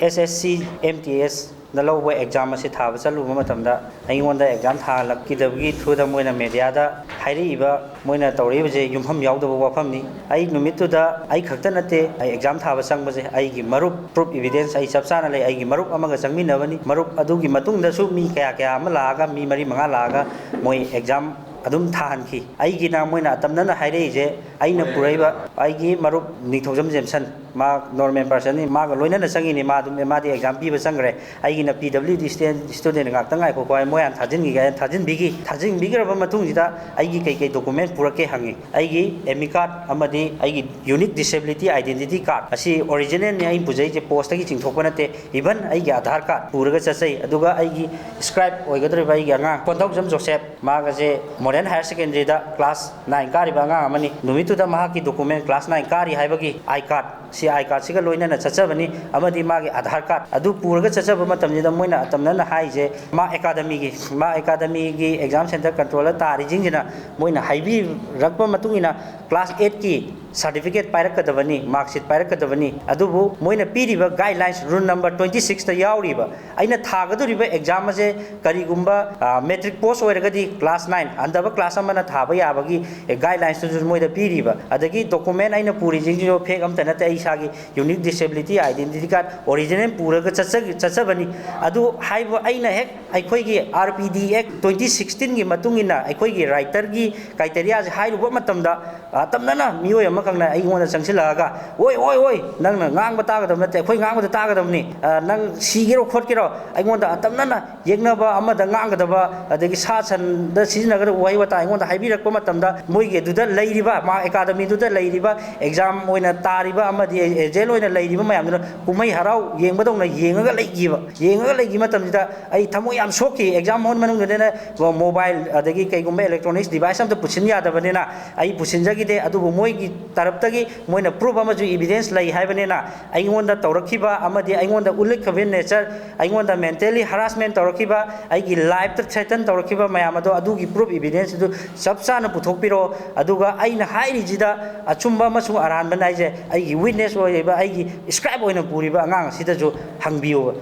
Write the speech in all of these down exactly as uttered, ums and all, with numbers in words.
ꯑꯦꯁ S C M T ꯑꯦꯁꯅ ꯂꯧꯕ exam ꯑꯁꯤ ꯊꯥꯕ ꯆꯠꯂꯨꯕ ꯃꯇꯝꯗ ꯑꯩꯉꯣꯟꯗ ꯑꯦꯛꯖꯥꯝ ꯊꯥꯍꯜꯂꯛꯈꯤꯗꯕꯒꯤ ꯊ꯭ꯔꯨꯗ ꯃꯣꯏꯅ ꯃꯦꯗꯤꯌꯥꯗ ꯍꯥꯏꯔꯛꯏꯕ, ꯃꯣꯏꯅ ꯇꯧꯔꯛꯏꯕꯁꯦ ꯌꯨꯝꯐꯝ ꯌꯥꯎꯗꯕ ꯋꯥꯐꯝꯅꯤ꯫ ꯑꯩ ꯅꯨꯃꯤꯠꯇꯨꯗ ꯑꯩ ꯈꯛꯇ ꯅꯠꯇꯦ, ꯑꯩ ꯑꯦꯛꯖꯥꯝ ꯊꯥꯕ ꯆꯪꯕꯁꯦ ꯑꯩꯒꯤ ꯃꯔꯨꯞ, ꯄ꯭ꯔꯨꯞ ꯏꯕꯤꯗꯦꯟꯁ ꯑꯩ ꯆꯞ ꯆꯥꯅ ꯂꯩ꯫ ꯑꯩꯒꯤ ꯃꯔꯨꯞ ꯑꯃꯒ ꯆꯪꯃꯤꯟꯅꯕꯅꯤ꯫ ꯃꯔꯨꯞ ꯑꯗꯨꯒꯤ ꯃꯇꯨꯡꯗꯁꯨ ꯃꯤ ꯀꯌꯥ ꯀꯌꯥ ꯑꯃ ꯂꯥꯛꯑꯒ, ꯃꯤ ꯃꯔꯤ ꯃꯉꯥ ꯂꯥꯛꯑꯒ ꯃꯣꯏ ꯑꯦꯛꯖꯥꯝ ꯑꯗꯨꯝ ꯊꯥꯍꯟꯈꯤ꯫ ꯑꯩꯒꯤꯅ ꯃꯣꯏꯅ ꯑꯇꯝꯅꯅ ꯍꯥꯏꯔꯛꯏꯁꯦ, ꯑꯩꯅ ꯄꯨꯔꯛꯏꯕ ꯑꯩꯒꯤ ꯃꯔꯨꯞ ꯅꯤꯡꯊꯧꯖꯝ ꯖꯦꯝꯁꯟ, ꯃꯥ ꯅꯣꯔꯃꯦꯜ ꯄꯥꯔꯁꯟꯅꯤ, ꯃꯥꯒ ꯂꯣꯏꯅꯅ ꯆꯪꯉꯤꯅꯤ꯫ ꯃꯥ ꯑꯗꯨꯝ, ꯃꯥꯗꯤ ꯑꯦꯛꯖꯥꯝ ꯄꯤꯕ ꯆꯪꯈ꯭ꯔꯦ꯫ ꯑꯩꯒꯤꯅ ꯄꯤ ꯗꯕ꯭ꯂꯤꯎ ꯗꯤ ꯁ꯭ꯇꯨꯗꯦꯟ, ꯁ꯭ꯇꯨꯗꯦꯟ ꯉꯥꯛꯇ ꯉꯥꯏꯈꯣꯀꯣ ꯍꯥꯏ, ꯃꯣꯏ ꯍꯥꯟꯅ ꯊꯥꯖꯤꯟꯈꯤꯒꯦ ꯍꯥꯏꯅ ꯊꯥꯖꯤꯟꯕꯤꯈꯤ꯫ ꯊꯥꯖꯤꯟꯕꯤꯈ꯭ꯔꯕ ꯃꯇꯨꯡꯁꯤꯗ ꯑꯩꯒꯤ ꯀꯩ ꯀꯩ ꯗꯣꯀꯨꯃꯦꯟ ꯄꯨꯔꯛꯀꯦ ꯍꯪꯉꯤ꯫ ꯑꯩꯒꯤ ꯑꯦꯃꯤ ꯀꯥꯔꯗ ꯑꯃꯗꯤ ꯑꯩꯒꯤ ꯌꯨꯅꯤꯛ ꯗꯤꯁꯦꯕꯤꯂꯤꯇꯤ ꯑꯥꯏꯗꯦꯟꯇꯤꯇꯤ ꯀꯥꯔꯗ ꯑꯁꯤ ꯑꯣꯔꯤꯖꯤꯅꯦꯜꯅꯤ, ꯑꯩꯅ ꯄꯨꯖꯩꯁꯦ, ꯄꯣꯁꯇꯒꯤ ꯆꯤꯡꯊꯣꯛꯄ ꯅꯠꯇꯦ꯫ ꯏꯚꯟ ꯑꯩꯒꯤ ꯑꯙꯥꯔ ꯀꯥꯔꯗ ꯄꯨꯔꯒ ꯆꯠꯆꯩ꯫ ꯑꯗꯨꯒ ꯑꯩꯒꯤ ꯁ꯭ꯀ꯭ꯔꯥꯏꯕ ꯑꯣꯏꯒꯗꯧꯔꯤꯕ ꯑꯩꯒꯤ ꯑꯉꯥꯡ ꯈꯣꯟꯊꯧꯖꯝ ꯖꯣꯁꯦꯐ, ꯃꯥꯒꯁꯦ ꯃꯣꯗꯔꯟ ꯍꯥꯌꯔ ꯁꯦꯀꯦꯟꯗꯔꯤꯗ ꯀ꯭ꯂꯥꯁ ꯅꯥꯏꯟ ꯀꯥꯔꯤꯕ ꯑꯉꯥꯡ ꯑꯃꯅꯤ꯫ ꯅꯨꯃꯤꯠꯇꯨꯗ ꯃꯍꯥꯛꯀꯤ ꯗꯣꯀꯨꯃꯦꯟ, ꯀ꯭ꯂꯥꯁ ꯅꯥꯏꯟ ꯀꯥꯔꯤ ꯍꯥꯏꯕꯒꯤ ꯑꯥꯏ ꯀꯥꯔꯗ, ꯁꯤ ꯑꯥꯏ ꯀꯥꯔꯗꯁꯤꯒ ꯂꯣꯏꯅꯅ ꯆꯠꯆꯕꯅꯤ, ꯑꯃꯗꯤ ꯃꯥꯒꯤ ꯑꯥꯙꯥꯔ ꯀꯥꯔꯗ ꯑꯗꯨ ꯄꯨꯔꯒ ꯆꯠꯆꯕ ꯃꯇꯝꯁꯤꯗ ꯃꯣꯏꯅ ꯑꯇꯝꯅꯅ ꯍꯥꯏꯔꯤꯁꯦ, ꯃꯥ ꯑꯦꯀꯥꯗꯃꯤꯒꯤ, ꯃꯥ ꯑꯦꯀꯥꯗꯃꯤꯒꯤ ꯑꯦꯛꯖꯥꯝ ꯁꯦꯟꯇꯔ ꯀꯟꯇ꯭ꯔꯣꯂꯔ ꯇꯥꯔꯤꯁꯤꯡꯁꯤꯅ ꯃꯣꯏꯅ ꯍꯥꯏꯕꯤꯔꯛꯄ ꯃꯇꯨꯡ ꯏꯟꯅ ꯀ꯭ꯂꯥꯁ ꯑꯩꯠꯀꯤ ꯁꯥꯔꯇꯤꯐꯤꯀꯦꯠ ꯄꯥꯏꯔꯛꯀꯗꯕꯅꯤ, ꯃꯥꯔꯛꯁꯤꯠ ꯄꯥꯏꯔꯛꯀꯗꯕꯅꯤ꯫ ꯑꯗꯨꯕꯨ ꯃꯣꯏꯅ ꯄꯤꯔꯤꯕ ꯒꯥꯏꯗꯂꯥꯏꯟꯁ ꯔꯨꯜ ꯅꯝꯕꯔ ꯇ꯭ꯋꯦꯟꯇꯤ ꯁꯤꯛꯁꯇ ꯌꯥꯎꯔꯤꯕ, ꯑꯩꯅ ꯊꯥꯒꯗꯧꯔꯤꯕ ꯑꯦꯛꯖꯥꯝ ꯑꯁꯦ ꯀꯔꯤꯒꯨꯝꯕ, ꯑ, ꯃꯦꯇ꯭ꯔꯤꯛ ꯄꯣꯁ ꯑꯣꯏꯔꯒꯗꯤ ꯀ꯭ꯂꯥꯁ ꯅꯥꯏꯟ, ꯍꯟꯊꯕ ꯀ꯭ꯂꯥꯁ ꯑꯃꯅ ꯊꯥꯕ ꯌꯥꯕꯒꯤ, ꯑꯦ, ꯒꯥꯏꯗꯂꯥꯏꯟꯁꯇꯨꯁꯨ ꯃꯣꯏꯗ ꯄꯤꯔꯤꯕ꯫ ꯑꯗꯒꯤ ꯗꯣꯀꯨꯃꯦꯟ ꯑꯩꯅ ꯄꯨꯔꯤꯁꯤꯡꯁꯤꯁꯨ ꯐꯦꯛ ꯑꯝꯇ ꯅꯠꯇꯦ, ꯑꯩ ꯏꯁꯥꯒꯤ ꯌꯨꯅꯤꯛ ꯗꯤꯁꯦꯕꯤꯂꯤꯇꯤ ꯑꯥꯏꯗꯦꯟꯇꯤꯇꯤ ꯀꯥꯔꯗ ꯑꯣꯔꯤꯖꯤꯅꯦꯜ ꯄꯨꯔꯒ ꯆꯠꯆ-, ꯆꯠꯆꯕꯅꯤ꯫ ꯑꯗꯨ ꯍꯥꯏꯕ ꯑꯩꯅ ꯍꯦꯛ ꯑꯩꯈꯣꯏꯒꯤ ꯑꯥꯔ ꯄꯤ ꯗꯤ ꯑꯦꯛ ꯇ꯭ꯋꯦꯟꯇꯤ ꯁꯤꯛꯁꯇꯤꯟꯒꯤ ꯃꯇꯨꯡ ꯏꯟꯅ ꯑꯩꯈꯣꯏꯒꯤ ꯔꯥꯏꯇꯔꯒꯤ ꯀ꯭ꯔꯥꯏꯇꯦꯔꯤꯌꯥꯁꯦ ꯍꯥꯏꯔꯨꯕ ꯃꯇꯝꯗ, ꯑ, ꯇꯝꯅꯅ ꯃꯤꯑꯣꯏ ꯑꯃꯈꯛꯅ ꯑꯩꯉꯣꯟꯗ ꯆꯪꯁꯤꯜꯂꯛꯑꯒ, "ꯑꯣꯏ, ꯑꯣꯏ, ꯑꯣꯏ, ꯅꯪꯅ ꯉꯥꯡꯕ ꯇꯥꯒꯗꯕ ꯅꯠꯇꯦ, ꯑꯩꯈꯣꯏ ꯉꯥꯡꯕꯗ ꯇꯥꯒꯗꯕꯅꯤ, ꯑ, ꯅꯪ ꯁꯤꯒꯦꯔꯣ ꯈꯣꯠꯀꯦꯔꯣ?" ꯑꯩꯉꯣꯟꯗ ꯑꯇꯝꯅꯅ ꯌꯦꯛꯅꯕ, ꯑꯃꯗ ꯉꯥꯡꯒꯗꯕ, ꯑꯗꯒꯤ ꯁꯥ ꯁꯟꯗ ꯁꯤꯖꯤꯟꯅꯒꯗꯕ ꯋꯥꯍꯩ ꯋꯥꯇꯥ ꯑꯩꯉꯣꯟꯗ ꯍꯥꯏꯕꯤꯔꯛꯄ ꯃꯇꯝꯗ, ꯃꯣꯏꯒꯤ ꯑꯗꯨꯗ ꯂꯩꯔꯤꯕ, ꯃꯥ ꯑꯦꯀꯥꯗꯃꯤꯗꯨꯗ ꯂꯩꯔꯤꯕ, ꯑꯦꯛꯖꯥꯝ ꯑꯣꯏꯅ ꯇꯥꯔꯤꯕ ꯑꯃꯗꯤ ꯑꯦꯖꯦꯟ ꯑꯣꯏꯅ ꯂꯩꯔꯤꯕ ꯃꯌꯥꯝꯗꯨꯅ ꯀꯨꯝꯍꯩ ꯍꯔꯥꯎ ꯌꯦꯡꯕꯗꯧꯅ ꯌꯦꯡꯉꯒ ꯂꯩꯈꯤꯕ꯫ ꯌꯦꯡꯉꯒ ꯂꯩꯈꯤꯕ ꯃꯇꯝꯁꯤꯗ ꯑꯩ ꯊꯃꯣꯏ ꯌꯥꯝ ꯁꯣꯛꯈꯤ꯫ ꯑꯦꯛꯖꯥꯝ ꯍꯣꯜ ꯃꯅꯨꯡꯗꯅ ꯃꯣꯕꯥꯏꯜ ꯑꯗꯒꯤ ꯀꯩꯒꯨꯝꯕ ꯏꯂꯦꯛꯇ꯭ꯔꯣꯅꯤꯛꯁ ꯗꯤꯚꯥꯏꯁ ꯑꯝꯇ ꯄꯨꯁꯤꯟ ꯌꯥꯗꯕꯅꯤꯅ ꯑꯩ ꯄꯨꯁꯤꯟꯖꯈꯤꯗꯦ꯫ ꯑꯗꯨꯕꯨ ꯃꯣꯏꯒꯤ ꯇꯔꯞꯇꯒꯤ ꯃꯣꯏꯅ proof ꯑꯃꯁꯨ evidence ꯂꯩ ꯍꯥꯏꯕꯅꯤꯅ, ꯑꯩꯉꯣꯟꯗ ꯇꯧꯔꯛꯈꯤꯕ ꯑꯃꯗꯤ ꯑꯩꯉꯣꯟꯗ ꯎꯠꯂꯛꯈꯤꯕ nature, ꯑꯩꯉꯣꯟꯗ mentally harassment ꯇꯧꯔꯛꯈꯤꯕ, ꯑꯩꯒꯤ life ꯇ threaten ꯇꯧꯔꯛꯈꯤꯕ ꯃꯌꯥꯝ ꯑꯗꯣ, ꯑꯗꯨꯒꯤ proof evidence ꯑꯗꯨ ꯆꯞ ꯆꯥꯅ ꯄꯨꯊꯣꯛꯄꯤꯔꯣ꯫ ꯑꯗꯨꯒ ꯑꯩꯅ ꯍꯥꯏꯔꯤꯁꯤꯗ ꯑꯆꯨꯝꯕ ꯑꯃꯁꯨꯡ ꯑꯔꯥꯟꯕ ꯅꯥꯏꯖꯩ, ꯑꯩꯒꯤ witness ꯑꯣꯏꯔꯤꯕ, ꯑꯩꯒꯤ scribe ꯑꯣꯏꯅ ꯄꯨꯔꯤꯕ ꯑꯉꯥꯡ ꯑꯁꯤꯗꯁꯨ ꯍꯪꯕꯤꯌꯨꯕ꯫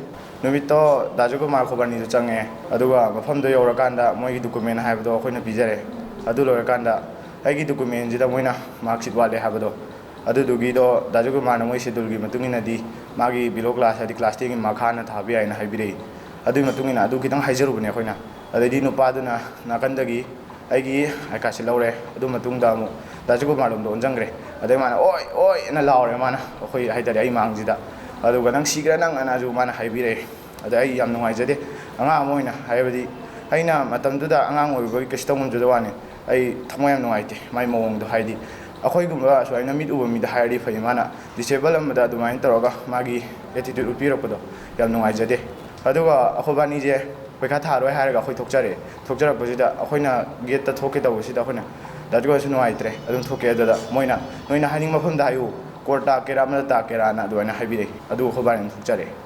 ꯅꯨꯃꯤꯠꯇꯣ ꯗꯥ ꯖꯣꯏꯀꯨꯃꯥꯔ ꯈꯣꯕꯥꯅꯤꯗꯨ ꯆꯪꯉꯦ, ꯑꯗꯨꯒ ꯃꯐꯝꯗꯣ ꯌꯧꯔꯀꯥꯟꯗ ꯃꯣꯏꯒꯤ document ꯍꯥꯏꯕꯗꯣ ꯑꯩꯈꯣꯏꯅ ꯄꯤꯖꯔꯦ꯫ ꯑꯗꯨ ꯂꯣꯏꯔꯀꯥꯟꯗ ꯑꯩꯒꯤ document ꯁꯤꯗ ꯃꯣꯏꯅ mark sheet ꯋꯥꯠꯂꯦ ꯍꯥꯏꯕꯗꯣ, ꯑꯗꯨꯗꯨꯒꯤꯗꯣ ꯗꯥ ꯖꯣꯏꯀꯨꯃꯥꯔꯅ ꯃꯣꯏ schedule ꯒꯤ ꯃꯇꯨꯡ ꯏꯟꯅꯗꯤ ꯃꯥꯒꯤ below class ꯍꯥꯏꯗꯤ class ten ꯒꯤ mark ꯍꯥꯟꯅ ꯊꯥꯕ ꯌꯥꯏꯅ ꯍꯥꯏꯕꯤꯔꯛꯏ꯫ ꯑꯗꯨꯒꯤ ꯃꯇꯨꯡ ꯏꯟꯅ ꯑꯗꯨ ꯈꯤꯇꯪ ꯍꯥꯏꯖꯔꯨꯕꯅꯦ ꯑꯩꯈꯣꯏꯅ꯫ ꯑꯗꯩꯗꯤ ꯅꯨꯄꯥꯗꯨꯅ ꯅꯥꯀꯟꯗꯒꯤ ꯑꯩꯒꯤ I card ꯁꯦ ꯂꯧꯔꯦ꯫ ꯑꯗꯨ ꯃꯇꯨꯡꯗ ꯑꯃꯨꯛ ꯗꯥ ꯖꯣꯏꯀꯨꯃꯥꯔ ꯂꯣꯝꯗ ꯑꯣꯟꯁꯤꯟꯈ꯭ꯔꯦ꯫ ꯑꯗꯩ ꯃꯥꯅ "ꯑꯣꯏ! ꯑꯣꯏ!" ꯑꯅ ꯂꯥꯎꯔꯦ ꯃꯥꯅ, ꯑꯩꯈꯣꯏ ꯍꯥꯏ ꯇꯥꯔꯦ, ꯑꯩ ꯃꯥꯡꯁꯤꯗ꯫ ꯑꯗꯨꯒ "ꯅꯪ ꯁꯤꯈ꯭ꯔꯦ ꯅꯪ!" ꯑꯅꯁꯨ ꯃꯥꯅ ꯍꯥꯏꯕꯤꯔꯛꯑꯦ꯫ ꯑꯗ ꯑꯩ ꯌꯥꯝ ꯅꯨꯡꯉꯥꯏꯖꯗꯦ꯫ ꯑꯉꯥꯡ ꯑꯃ ꯑꯣꯏꯅ, ꯍꯥꯏꯕꯗꯤ ꯑꯩꯅ ꯃꯇꯝꯗꯨꯗ ꯑꯉꯥꯡ ꯑꯣꯏꯔꯨꯕꯒꯤ ꯀꯩꯁꯨ ꯇꯧꯉꯝꯖꯗꯕ ꯋꯥꯅꯤ꯫ ꯑꯩ ꯊꯃꯣꯏ ꯌꯥꯝ ꯅꯨꯡꯉꯥꯏꯇꯦ ꯃꯥꯏ ꯃꯑꯣꯡꯗꯣ꯫ ꯍꯥꯏꯗꯤ ꯑꯩꯈꯣꯏꯒꯨꯝꯕ ꯁꯨꯃꯥꯏꯅ ꯃꯤꯠ ꯎꯕ ꯃꯤꯗ ꯍꯥꯏꯔꯗꯤ ꯐꯩ, ꯃꯥꯅ disable ꯑꯃꯗ ꯑꯗꯨꯃꯥꯏꯅ ꯇꯧꯔꯒ ꯃꯥꯒꯤ attitude ꯎꯠꯄꯤꯔꯛꯄꯗꯣ ꯌꯥꯝ ꯅꯨꯡꯉꯥꯏꯖꯗꯦ꯫ ꯑꯗꯨꯒ ꯑꯩꯈꯣꯏꯕꯥꯅꯤꯁꯦ ꯄꯩꯈꯥ ꯊꯥꯔꯣꯏ ꯍꯥꯏꯔꯒ ꯑꯩꯈꯣꯏ ꯊꯣꯛꯆꯔꯦ꯫ ꯊꯣꯛꯆꯔꯛꯄꯁꯤꯗ ꯑꯩꯈꯣꯏꯅ gate ꯇ ꯊꯣꯛꯀꯦ ꯇꯧꯕꯁꯤꯗ ꯑꯩꯈꯣꯏꯅ ꯗꯥ ꯖꯣꯏꯀꯨꯃꯥꯔꯁꯨ ꯅꯨꯡꯉꯥꯏꯇ꯭ꯔꯦ꯫ ꯑꯗꯨꯝ ꯊꯣꯛꯀꯦ꯫ ꯑꯗꯨꯗ ꯃꯣꯏꯅ "ꯅꯣꯏꯅ ꯍꯥꯏꯅꯤꯡꯕ ꯃꯐꯝꯗ ꯍꯥꯏꯌꯨ, court ꯇꯥꯛꯀꯦꯔꯥ ꯑꯃꯗ ꯇꯥꯛꯀꯦꯔꯥꯅ" ꯑꯗꯨꯃꯥꯏꯅ ꯍꯥꯏꯕꯤꯔꯛꯏ꯫ ꯑꯗꯨ ꯑꯩꯈꯣꯏꯕꯥꯅꯤ ꯑꯗꯨꯝ ꯊꯣꯛꯆꯔꯦ꯫